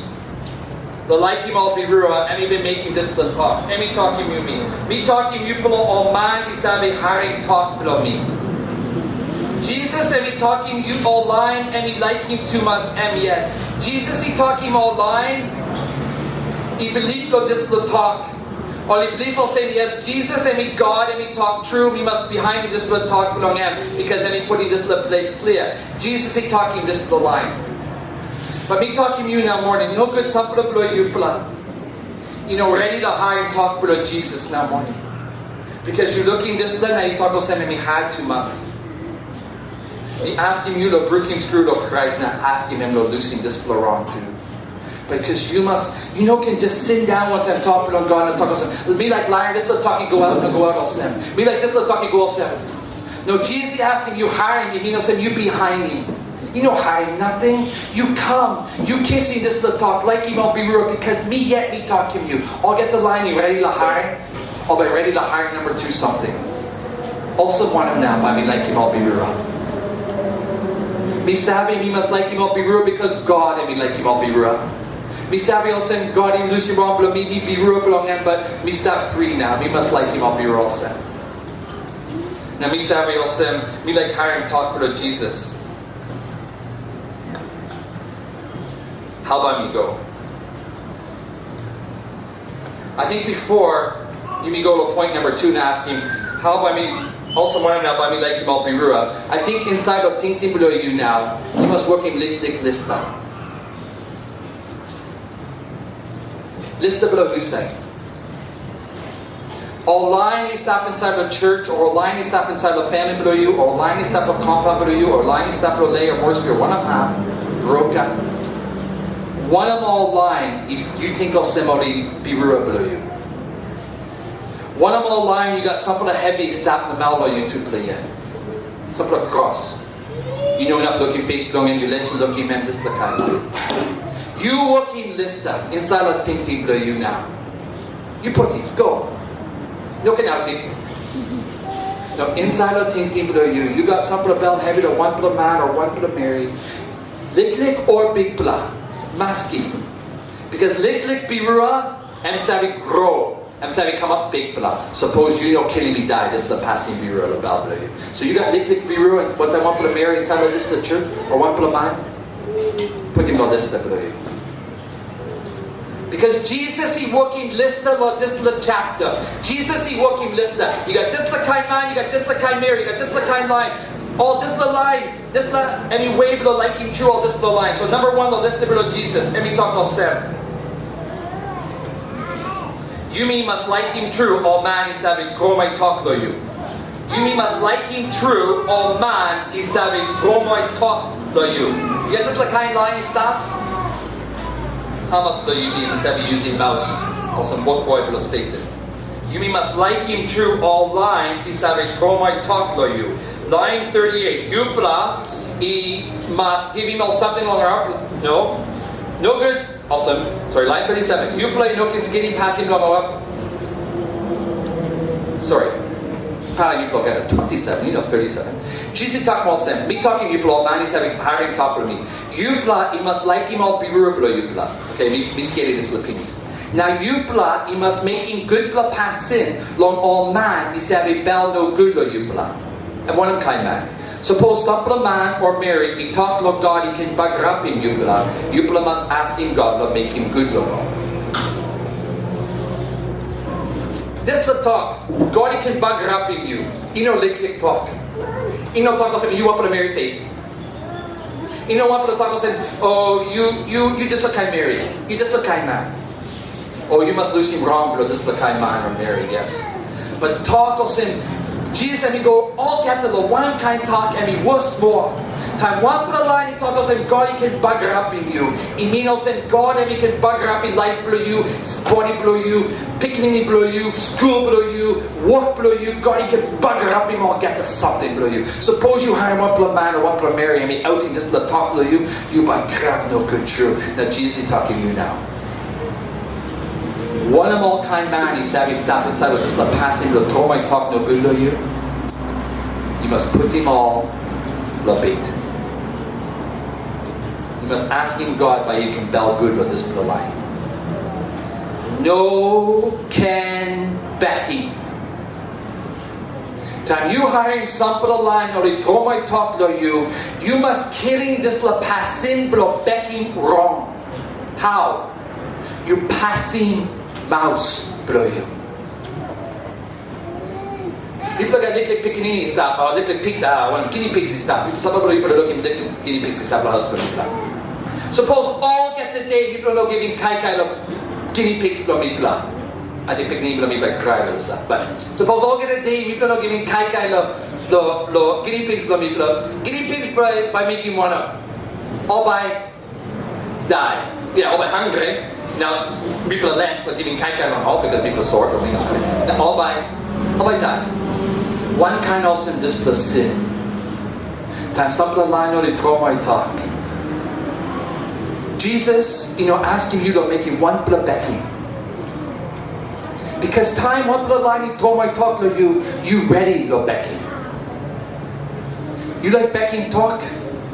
long laikim ol birua, em i bin mekim dispela tok. Em i tokim yumi, mi tokim yupela ol man i save harim tok bilong mi. Jisas em i tokim yu ol lain em i laikim tumas em yet. Jisas i tokim ol lain i bilip long dispela tok. Ol i bilip olsem, yes, Jisas em i God, em i tok tru, mi mas bihainim dispela tok bilong em, bikos em i putim dispela ples klia. Jisas i tokim dispela lain. Bat mi tokim yu nau moning, nogut sampela bilong yupela i no redi long harim tok bilong Jisas nau moning. Bikos yu lukim dispela na yu tok olsem, em i hat tumas. Mi askim yu long brukim skru long Krais na askim em long lusim dispela rong tu. Bikos yu mas, yu no ken just sindaun wantaim tok bilong God na tok olsem, mi laik lain, dispela tok i go aut na go aut olsem. Mi laik dispela tok i go olsem. No, Jisas i askim yu harim, i min olsem yu bihainim. Yu no harim nating. Yu kam, yu kisim dispela tok, laikim ol birua, bikos mi yet mi tokim yu. Olgeta lain i redi long harim, ol bai redi long harim namba tu samting. Olsem wanem nau bai mi laikim ol birua? Mi save mi mas laikim ol birua, bikos God em i laikim ol birua. Mi save olsem God i lusim rong bilong mi, mi birua bilong em, bat mi stap fri nau. Mi mas laikim ol birua olsem. Na mi save olsem, mi laik harim tok bilong Jisas. Hau bai mi go? Ating bipo yumi go long point namba tu na askim, hau bai mi, olsem wanem nau bai mi laikim ol birua? Ating insait long tingting bilong yu nau, yu mas wokim liklik lista. Lista bilong husat? Ol lain i stap insait long church, o ol lain i stap insait long famili bilong yu, o ol lain i stap long compound bilong yu, o ol lain i stap long Laie o Moresby, o wanem hap, Roka. Wanem ol lain yu ting olsem ol i birua bilong yu? Wanem ol lain yu gat sampela hevi i stap namel long yu tupela yet? Sampela kros. Yu no inap lukim pes bilong en, yu les lukim em dispela kain. Yu wokim lista insait long tingting bilong yu nau. Yu putim, go. No ken autim. No, insait long tingting bilong yu, yu gat sampela bel hevi long wanpela man o wanpela meri, liklik o bikpela, maski. Bikos liklik birua, em save gro. Em save kamap bikpela. Sapos yu no kilim i dai, dispela pasin birua long bel bilong yu. So yu gat liklik birua, wantaim wanpela meri insait long dispela church, o wanpela man, putim long lista bilong yu. Bikos Jisas i wokim lista long dispela chapter. Jisas i wokim lista. Yu gat dispela kain man, yu gat dispela kain meri, yu gat dispela kain lain. Ol dispela lain, dispela em i we bilong laikim tru ol dispela lain. So namba wan long lista bilong Jisas, em i tok olsem, yumi mas laikim tru ol man i save tromoi tok long yu. Yumi mas laikim tru ol man i save tromoi tok long yu. Yu gat dispela kain lain i stap? Hamas bilong yumi i save yusim maus olsem wokboi bilong Satan? Yumi mas laikim tru ol lain i save tromoi tok long yu. Lain thirty-eight, yupela i mas givim ol samting long ol arapela. No? Nogut. Olsem, sori, lain thirty-seven. Yupela i no ken skelim pasin bilong ol arapela. Sori. Para yupela olgeta, twenty-seven, yu no thirty-seven. Jisas i tok olsem, mi tokim yupela ol man i save harim tok bilong mi. Yupela i mas laikim ol birua bilong yupela. Oke, mi, mi skelim dispela pinis. Na yupela i mas mekim gutpela pasin long ol man i save bel nogut long yupela. Em wanem kain man? Sapos sampela man o meri i tok long God i ken bagarapim yupela, yupela mas askim God long mekim gut long ol. Dispela tok, God i ken bagarapim yu, i no liklik tok. I no tok olsem, yu wanpela meri pes. I no wanpela tok olsem, "O, yu, yu, yu dispela kain meri, yu dispela kain man." O, yu mas lusim rong bilong dispela kain man o meri, yes. But tok olsem, Jisas em i go olgeta long wanem kain tok em i worse moa. Taim wanpela lain i tok olsem, "God i ken bagarapim yu," i min olsem, God em i ken bagarapim laip bilong yu, bodi bilong yu, pikinini bilong yu, skul bilong yu, wok bilong yu, God i ken bagarapim olgeta samting bilong yu. Sapos yu harim wanpela man o wanpela meri em i autim dispela tok bilong yu, yu bai kirap nogut tru. Na Jisas i tokim yu nau. Wanem ol kain man i save stap insait long dispela pasin bilong tromoi tok nogut long yu? Yu mas putim ol long beten. Yu mas askim God bai yu ken belgut long dispela lain. No ken bekim. Taim yu harim sampela lain ol i tromoi tok long yu, yu mas kilim dispela pasin bilong bekim rong. Hau? Yu pasim maus bilong yu. Mipela gat liklik pikinini i stap, o liklik pik, a, wanem, guinea pigs i stap. Sampela bilong yupela lukim liklik guinea pigs i stap long haus bilong mipela. Sapos olgeta de mipela no givim kaikai long guinea pigs bilong mipela, ating pikinini bilong mipela i krai long dispela. But sapos olgeta de mipela no givim kaikai long, long, long guinea pigs bilong mipela, guinea pigs bai, bai mekim wanem? Ol bai dai. Ya, ol bai hangre. Nau, mipela les long givim kaikai long ol, because mipela sot, o mipela hangre. Na ol bai, ol bai dai. Wankain olsem dispela sin. Taim sampela lain ol i tromoi tok, Jisas i no askim yu long mekim wanpela bekim. Because taim wanpela lain i tromoi tok long yu, yu redi long bekim. Yu laik bekim tok,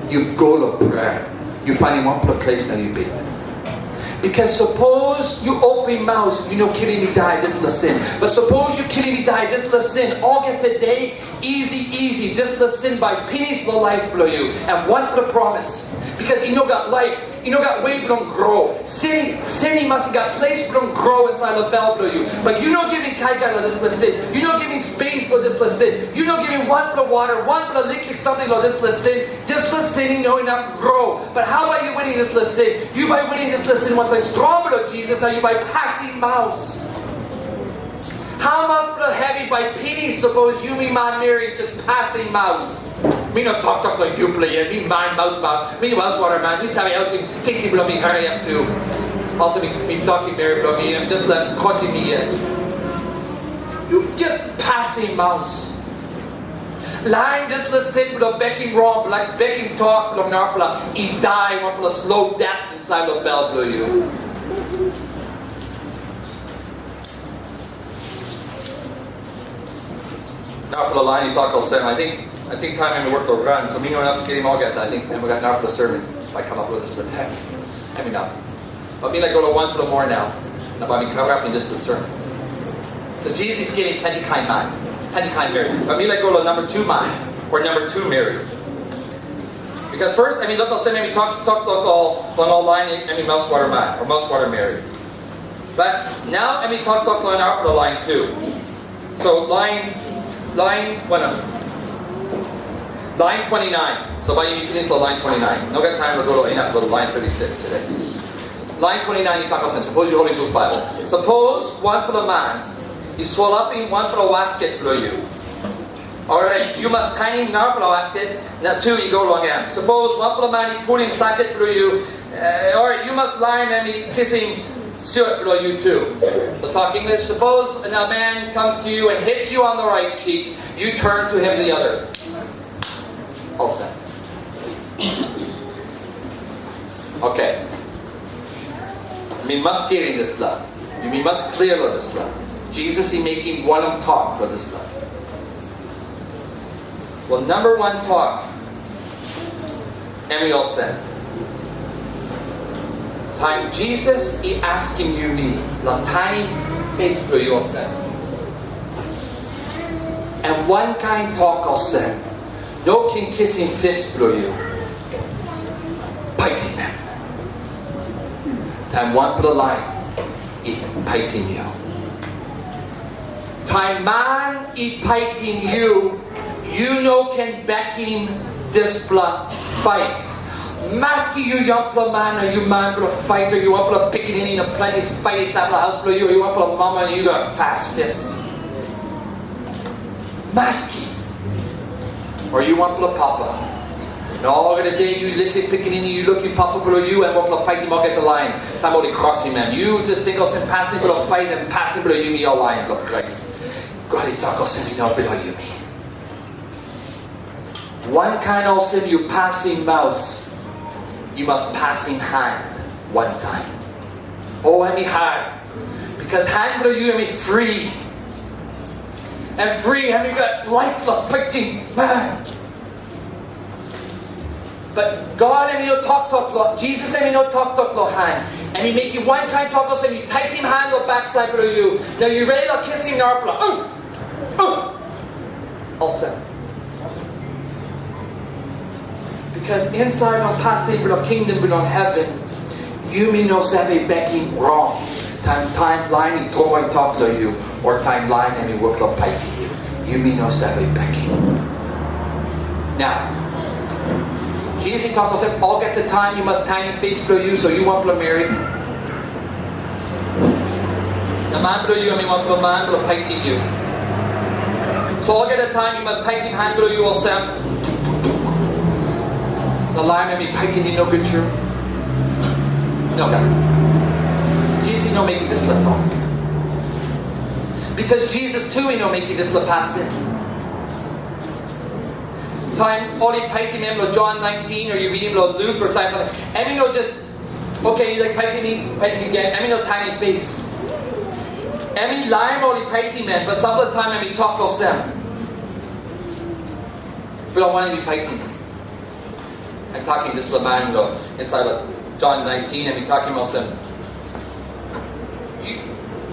yu go long prea. Yu painim wanpela ples na yu beten. Because sapos yu opim maus, yu no kilim i dai dispela sin. But sapos yu kilim i dai dispela sin olgeta de, isi isi, dispela sin bai pinis long laip bilong yu. Em wanpela promis. Because i no gat laip, i no gat we bilong gro. Sin, sin i mas i gat ples bilong gro insait long bel bilong yu. But yu no givim kaikai long dispela sin. Yu no givim spes long dispela sin. Yu no givim wanpela wara, wanpela liklik samting long dispela sin. Dispela sin i no inap gro. But hau bai yu winim dispela sin? Yu bai winim dispela sin wantaim strong bilong Jisas, na yu bai pasim maus. Hamas bilong hevi bai pinis sapos yumi manmeri just pasim maus. Mi no toktok long yupela yet, mi man maus maus, mi maus wara man, mi save autim tingting bilong mi hariap tu. Olsem mi, mi tokim meri bilong mi, em just let kotim mi yet. Yu just pasim maus. Lain dispela sin bilong bekim rong, laik bekim tok bilong narapela, i dai wanpela slow death insait long bel bilong yu. Narapela lain i tok olsem, ating, ating taim em i wok long ran, so mi no inap skelim olgeta, ating em i gat narapela sermon bai kamap long dispela teks. Em inap. Bat mi laik go long wanpela moa nau, na bai mi kavarapim dispela sermon. Because Jisas i skelim planti kain man, planti kain meri. Bat mi laik go long namba tu man, o namba tu meri. Because first, em i luk olsem em i tok, tok, tok, ol, long ol lain, em i maus wara man, o maus wara meri. Bat nau em i toktok long narapela lain tu. So lain, lain, wanem? Lain twenty-nine. So bai yumi pinis long lain twenty-nine. No gat taim long go long inap long lain thirty-six today. Lain twenty-nine i tok olsem, sapos yu holim buk Baibel. Sapos wanpela man i solapim wanpela wasket bilong yu. Orait, yu mas tanim narapela wasket, na tu i go long em. Sapos wanpela man i pulim saket bilong yu, eh, orait, yu mas larim em i kisim siot bilong yu tu. So tok English, suppose a man comes to you and hits you on the right cheek, you turn to him the other. Olsem. Okay. Mi mas skelim dispela. Mi mas klia long dispela. Jisas i mekim wanem tok long dispela? Wel, namba wan tok, em i olsem. Taim Jisas i askim yumi long tanim pes bilong yu olsem, em wankain tok olsem, no ken kisim pes bilong yu, paitim em. Taim wanpela lain i paitim yu. Taim man i paitim yu, yu no ken bekim dispela pait. Maski yu yangpela man, o yu man bilong pait, o yu wanpela pikinini na planti pait i stap long haus bilong yu, o yu wanpela mama na yu gat pas pis. Maski. O yu wanpela papa. Na olgeta de yu liklik pikinini, yu lukim papa bilong yu em wok long paitim olgeta lain. Taim ol i krosim em, yu jas ting olsem pasin bilong pait em pasin bilong yumi ol lain bilong Krais. God i tok olsem i no bilong yumi. Wankain olsem yu pasim maus, yu mas pasim han wantaim. O em i hat, bikos han bilong yu em i fri. Em fri, em i gat laik long paitim man. Bat God em i no toktok long, Jisas em i no toktok long han. Em i mekim wankain tok olsem, yu taitim han long baksait bilong yu, na yu redi long kisim narapela. Uh! Uh! Olsem. Bikos insait long pasin bilong kingdom bilong heven, yumi no save bekim rong. Taim, taim lain i tromoi tok long yu, o taim lain em i wok long paitim yu, yumi no save bekim. Na, Jisas i tok olsem, olgeta taim yu mas tanim pes bilong yu, so yu wanpela meri. Na man bilong yu em i wanpela man bilong paitim yu. So olgeta taim yu mas paitim han bilong yu olsem, na lain em i paitim yu nogut tru. Nogat. Jisas i no mekim dispela tok. Bikos Jisas tu i no mekim dispela pasin. Taim ol i paitim em long Jon nineteen, o yu ridim long Luk, o taim, em i no jas, "Oke, yu laik paitim mi, paitim mi gen." Em i no tanim pes. Em i larim ol i paitim em, bat sampela taim em i tok olsem, "Bilong wanem yu paitim mi?" Em tokim dispela man long insait long Jon nineteen, em i tokim olsem, yu,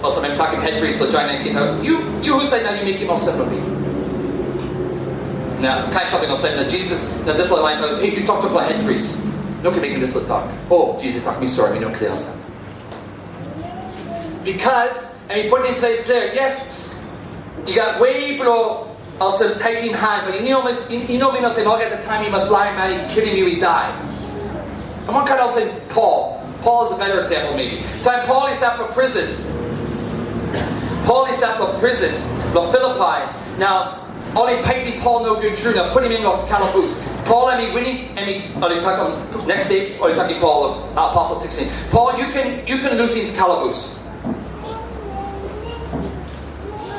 olsem em tokim hetpris long Jon nineteen, yu, yu husat na yu mekim olsem long mi? Na kain samting olsem, na Jisas, na dispela lain tok, "Hei, yu toktok long hetpris. No ken mekim dispela tok." "O," Jisas tok, "Mi sori, mi no klia olsem." Bikos em i putim ples klia, yes, i gat we bilong olsem taitim han, bat i no, i, i no min olsem olgeta taim yu mas larim man i kilim yu i dai. Em wankain olsem Paul. Paul is the better example, maybe. Taim Paul i stap long prison, Paul i stap long prison, long Filipai. Nau, ol i paitim Paul nogut tru, na putim em long kalabus. Paul em i winim, em i, ol i tokim, next day, ol i tokim Paul, Apostle sixteen, "Paul, yu ken, yu ken lusim kalabus."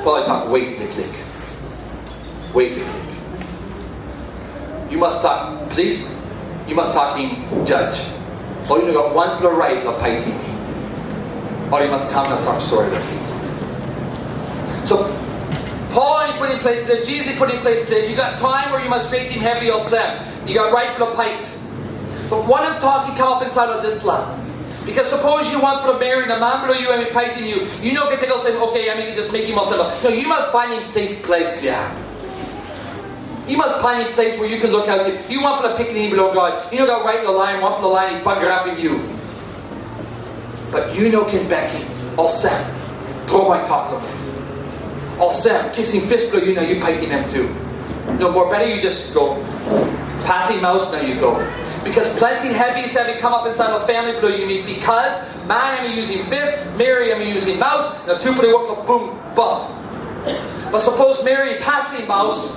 Paul i tok, "Wet liklik. Wet liklik. Yu mas tok, plis, yu mas tokim jas. Ol i no gat wanpela rait long paitim mi. Ol i mas kam na tok sori long mi." So, Paul i putim ples klia, Jisas i putim ples klia, yu gat taim we yu mas stretim hevi olsem, yu gat rait long pait. Bat wanem tok i kamap insait long dispela? Bikos sapos yu wanpela meri na man bilong yu em i paitim yu, yu no ken tok olsem, "Oke, em i jas mekim olsem." No, yu mas painim safe place, ya. Yu mas painim ples we yu ken lukautim. Yu wanpela pikinini bilong God, yu no gat rait long larim wanpela lain i bagarapim yu. Bat yu no ken bekim olsem, tromoi tok long em. Olsem, kisim pes bilong yu na yu paitim em tu. No, mobeta yu jas go. Pasim maus na yu go. Bikos planti hevi save kamap insait long famili bilong yumi, bikos man em i yusim pes, meri em i yusim maus, na tupela i wok long bum, bump. Bat sapos meri i pasim maus,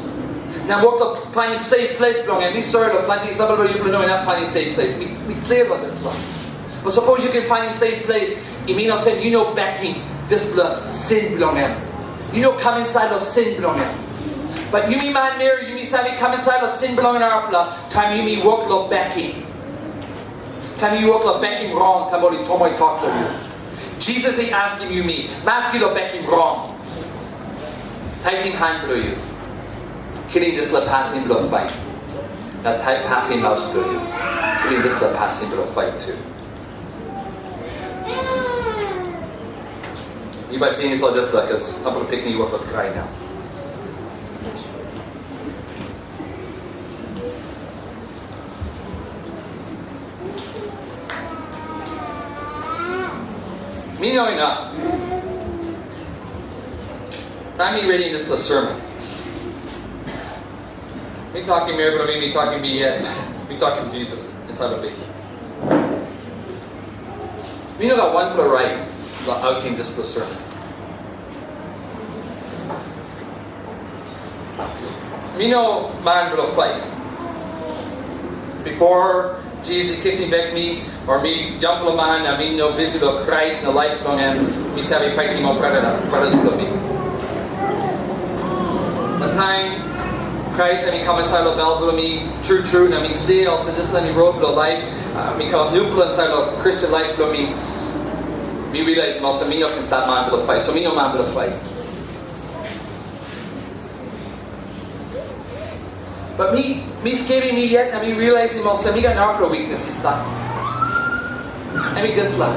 na wok long painim safe place bilong em, mi sori long planti, sampela bilong yupela no inap painim safe place. Mi, mi klia long dispela. Bat sapos yu ken painim safe place, i min olsem yu no bekim dispela sin bilong em. Yu no kam insait long sin bilong em. Bat yumi manmeri, yumi save kam insait long sin bilong narapela, taim yumi wok long bekim. Taim yu wok long bekim rong, taim ol i tromoi tok long yu. Jisas i askim yumi, maski long bekim rong. Taitim han bilong yu. Kilim dispela pasin bilong pait. Na tait pasim maus bilong yu. Kilim dispela pasin bilong pait tu. Yu bai pinis ol dispela, bikos sampela pikinini wok long krai nau. Mi no inap. Taim mi redim dispela sermon, mi tokim meri bilong mi, mi tokim mi yet, mi tokim Jisas. Insait long Bikpela. Mi no gat wanpela rait long autim dispela sermon. Mi no man bilong pait. Bipo Jisas i kisim bek mi, o mi yangpela man, na mi no bisi long Krais na laik bilong em, mi save paitim ol brata, brata bilong mi. Na taim Krais em i kam insait long bel bilong mi, tru tru, na mi klia olsem dispela em i rot bilong laip, ah, mi kam nupela insait long Kristen laip bilong mi, mi realize olsem mi no ken stap man bilong pait, so mi no man bilong pait. But mi, mi skelim mi yet, na mi realizim olsem mi gat narapela weakness i stap. Em i dispela.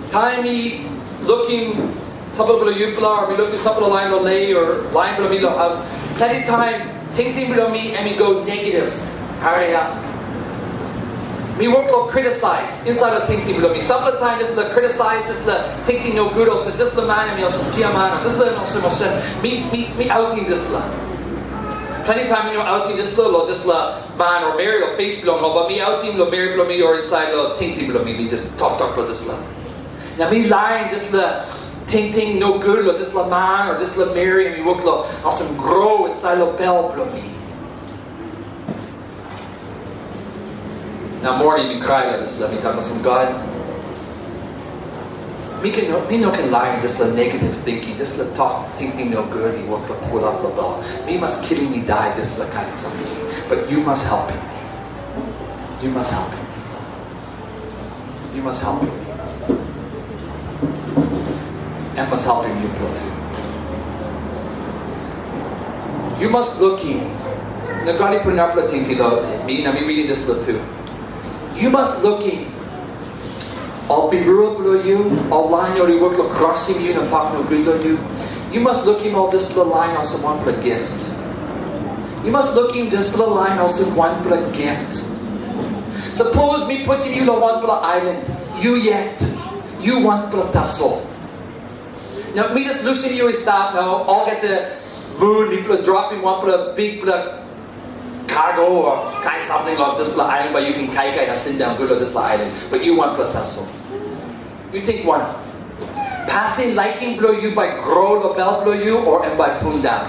Taim mi lukim sampela bilong yupela, o mi lukim sampela lain long lei, o lain bilong mi long haus, planti taim tingting bilong mi em i go negative. Hariap. Mi wok long criticize insait long tingting bilong mi. Sampela taim dispela criticize, dispela tingting nogut, olsem dispela man em i olsem giaman, o dispela em olsem olsem. Mi, mi, mi autim dispela. Planti taim mi no autim dispela long dispela man o meri o pes bilong ol, but mi autim long meri bilong mi o insait long tingting bilong mi, mi just toktok long dispela. Na mi lain dispela tingting nogut long dispela man o dispela meri, em i wok long olsem gro insait long bel bilong mi. Na moning mi krai long dispela, mi tok olsem, God, mi ken no, mi no ken lain dispela negative thinking, dispela tok, tingting nogut i wok long pulap long bel. Mi mas kilim i dai dispela kain samting. But yu mas helpim mi. Yu mas helpim mi. Yu mas helpim mi. Em mas helpim yupela tu. Yu mas lukim. Na God i putim narapela tingting long mi, na mi ridim dispela tu. Yu mas lukim ol birua bilong yu, ol lain ol i wok long krosim yu na tok nogut long yu. Yu mas lukim ol dispela lain olsem wanpela gift. Yu mas lukim dispela lain olsem wanpela gift. Sapos mi putim yu long wanpela ailan, yu yet, yu wanpela tasol. Na mi just lusim yu i stap nau, olgeta mun mipela dropim wanpela bikpela cargo o kain samting long dispela ailan, bai yu ken kaikai na sindaun gut long dispela ailan. But yu wanpela tasol. Yu ting wanem? Pasin laikim bilong yu bai gro long bel bilong yu, o em bai pundaun?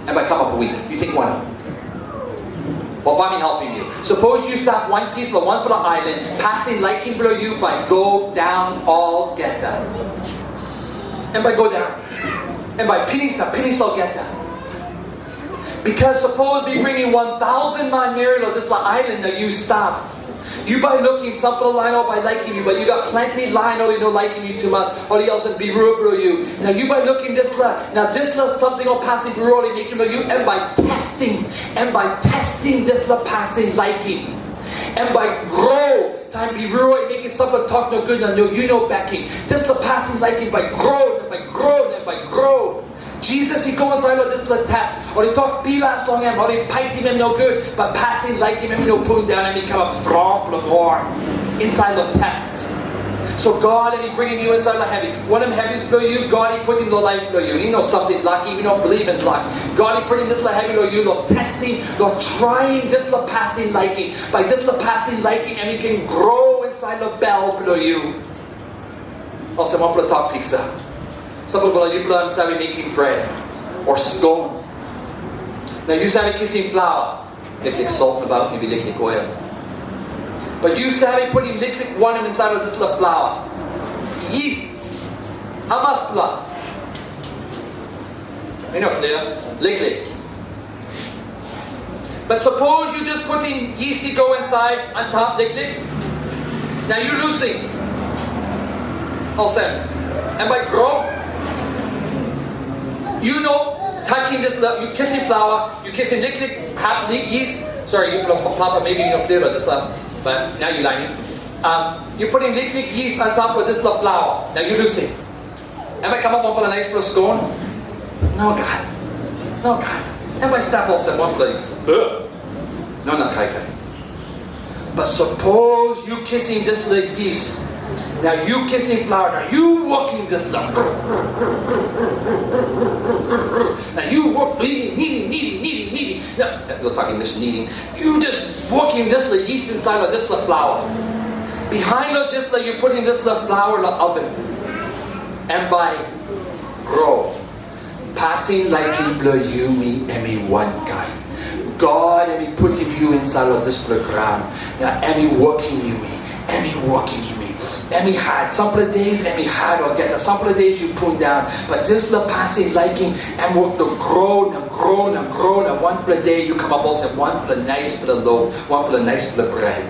Em bai kamap wik. Yu ting wanem? Wel, bai mi helpim yu. Sapos yu stap wanpis long wanpela ailan, pasin laikim bilong yu bai go daun olgeta. Em bai go daun. Em bai pinis na pinis olgeta. Because sapos mi bringim wan tausen manmeri long dispela ailan, na yu stap. Yu bai lukim sampela lain ol bai laikim yu, but yu gat planti lain ol i no laikim yu tumas, ol i olsem birua bilong yu. Na yu bai lukim dispela, na dispela samting ol pasin birua ol i mekim long yu, em bai testim, em bai testim dispela pasin laikim. Em bai gro, taim birua i mekim sampela tok nogut na no, yu no bekim. Dispela pasin laikim bai gro, na bai gro, na bai gro. Jisas i go insait long dispela tes, ol i tok bilas long em, ol i paitim em nogut, but pasin laikim em i no pundaun, em i kamap strongpela moa insait long tes. So God em i bringim yu insait long hevi. Wanem hevi bilong yu, God i putim long laip bilong yu. I no samting laki, yu no bilip in lak. God i putim dispela hevi long yu, long testim, long traim dispela pasin laikim. Bai dispela pasin laikim em i ken gro insait long bel bilong yu. Olsem wanpela tok piksa. Sampela bilong yupela save mekim bret o scone. Na yu save kisim plaua, liklik sol nabaut, maybe liklik oil. But yu save putim liklik wanem insait long dispela plaua? Yis. Hamaspela? I no klia. Liklik. But sapos yu just putim yis i go insait antap liklik, na yu lusim. Olsem, em bai gro? Yu no touching dispela, yu kisim plaua, yu kisim liklik hap yis. Sorry, yu from papa, maybe yu no klia long dispela, but nau yu lainim. Um, yu putim liklik yis antap long dispela plaua, na yu lusim. Em bai kamap wanpela naispela scone? Nogat. Nogat. Em bai stap olsem wanpela. Ugh. No, not kaikai. But sapos yu kisim dispela yis, na yu kisim plaua, na yu wokim dispela, na yu wok, kneading, kneading, kneading, kneading, kneading. No, no talking this kneading. You just working this the yeast inside of this the flour. Behind of this the you putting this the flour in the oven. And by grow. Passing like you blow you me and me one guy. God and me putting you inside of this program. Now and me working you me. And me working you me. And me hard. Some of the days and me hard or get some of the days you pull down. But this the passing liking and work to grow and grow and grow and one for the day you come up also one for the nice for the loaf, one for the nice for the bread.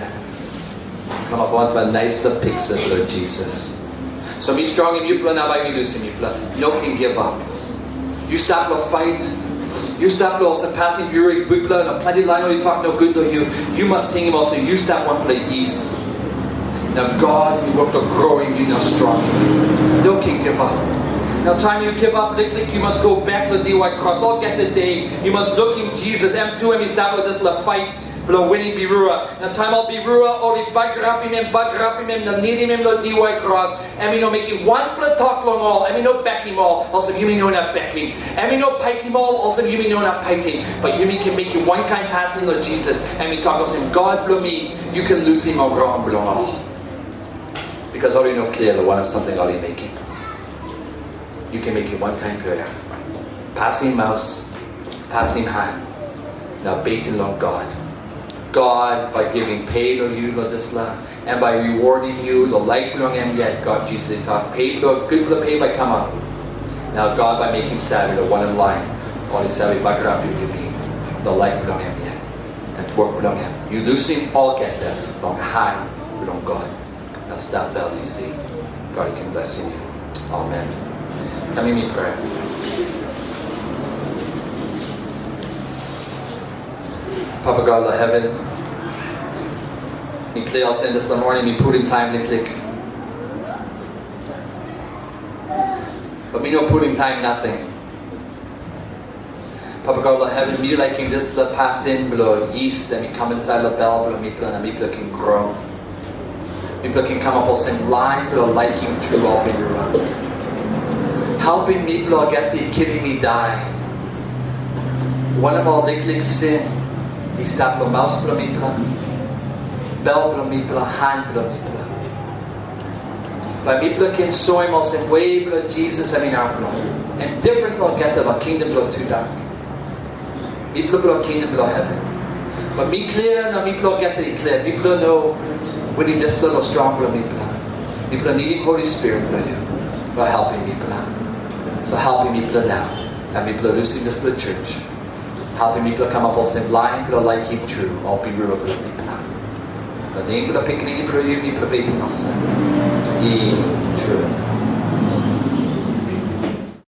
Come up one for the nice for the pigs for the Lord Jesus. So be strong in you, na bai mi lusim yupela. No can give up. You stap lo fight. You stap lo se passing fury, bikpela na plenty line you talk no good to you. You must think also you stap one for the yeast. Now God, you work to growing you now strong. No can give up. Now time you give up, lik lik, you must go back to the white cross. All get the day. You must look in Jesus. M two, and you stop with this left fight. Blo wini birua. Na taim ol birua ol i bagarapim em, bagarapim em, na nilim em lo diwai kros, em i no mekim wanpela tok long ol, em i no bekim ol, olsem yumi no inap bekim. Em i no paitim ol, olsem yumi no inap paitim. But yumi ken mekim wankain pasin long Jisas, em i tok olsem, God bilong mi, yu ken lusim ol rong bilong ol. Because ol i no klia long wanem samting ol i mekim. Yu ken mekim wankain prayer. Pasim maus, pasim han, na beten long God. God bai givim pe long yu long dispela, and by rewarding you, the light bilong em yet, God Jesus i tok, pe bilong, gutpela pe bai kamap. Na God bai mekim save long wanem lain, ol i save bagarapim yumi, the light bilong em yet, and work bilong em. Yu lusim olgeta long han bilong God. Na stap bel isi. God i ken blesim yu. Amen. Kam yumi prea. Papa God lo heaven, mi klia olsem dispela morning mi putim taim liklik. But mi no putim taim nating. Papa God lo heaven, mi laikim dispela pasin bilong yis em i kam insait long bel bilong mipela na mipela ken gro. Mipela ken kamap olsem lain bilong laikim tru ol birua. Helpim mipela olgeta i kilim i dai. Wanem ol liklik sin i stap long maus bilong mipela, bel bilong mipela, han bilong mipela. Bai mipela ken soim olsem we bilong Jisas em inap long em difren olgeta long kingdom bilong tudak. Mipela bilong kingdom bilong heven. But mi klia na mipela olgeta i klia. Mipela no winim dispela long strong bilong mipela. Mipela nidim Holi Spirit bilong yu long helpim mipela. So helpim mipela nau. Na mipela lusim dispela church. Helpim mipela kamap olsem lain bilong laikim tru ol birua bilong mipela. Long nem bilong Pikinini bilong yu mipela beten olsem. I tru.